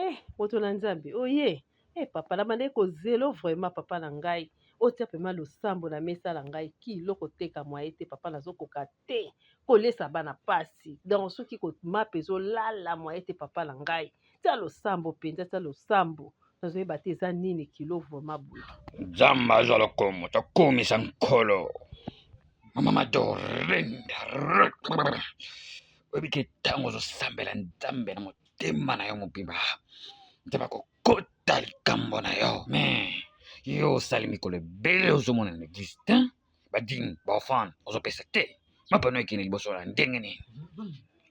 Eh moto na Nzambe oye eh papa na bandaki kozelo vraiment papa na ngai otia pema losambo na mesa na ngai kilo koteka mwaye te papa nazokoka te kolesa bana pasi donc soki mapa ezolala mwaye te papa na ngai tia losambo mpenza tia losambo nazoyeba te eza nini kilo vraiment boye. Nzambe azwa lokumu, tokumisa Nkolo. Mama Madorinda, oyebi ke ntango ozosambela Nzambe na motema na yo mobimba, Nzambe akokota likambo na yo. Me yo osali mikolo ebele ozomona na eglise te, badini baofrande ozopesa te, mapano ekende liboso na ndenge nini?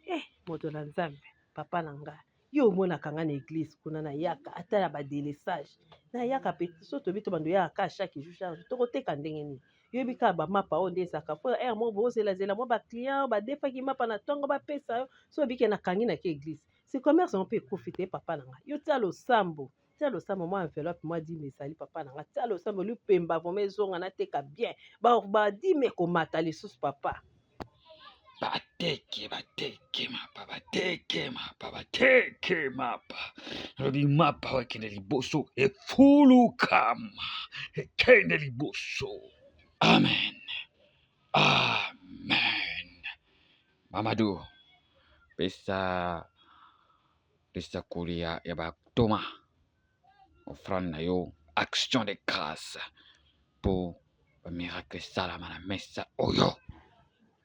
Eh, moto na Nzambe, papa na ngai yo omonaka nga na eglise kuna nayaka ata ya ba delesage nayaka pe so toyebi to bando yaka kaka chaque jour chaque jour tokoteka ndenge nini yoyebi kaka bamapa oyo nde ezalaka mpo heure moko bozelazela mwa baclient badefaki mapa na ntongo bapesa yo so obike nakangi nake eglise si commerce yango mpe ekufi te papa na ngai yo tia losambo tia losambo mwa enveloppe mwa dime ezali papa na ngai tia losambo lupemba vraimen ezonga nateka bien badime ekomata lisusu papa. Bateke bateke mapa bateke mapa bateke mapa nalobi mapa oyo ekende liboso efulukama ekende liboso amen amen Mamadou pesa lisakoli ya, ya batoma offrande na yo action de grâce mpo bamiracle esalama na mesa oyo.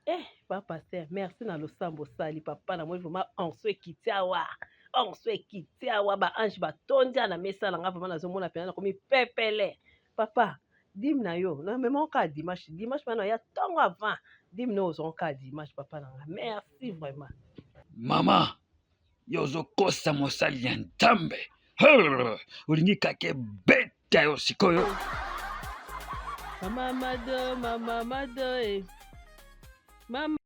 Eh, pa pasteur, merci na losambo osali papa na moi vraiment onso ekiti awa onso ekiti awa ba ange batondi na mesa na nga vraiment nazomona mpenza nakomi pepele papa dime na yo na mema kaka dimanche dimanche wana ya ntongo avant dime na ozwa kaka dimanche papa na nga merci vraiment. Mama yo ozokosa mosali ya Nzambe, olingi kaka ebeta yo sikoyo. Mama Mado, mama Mado, eh. Mama.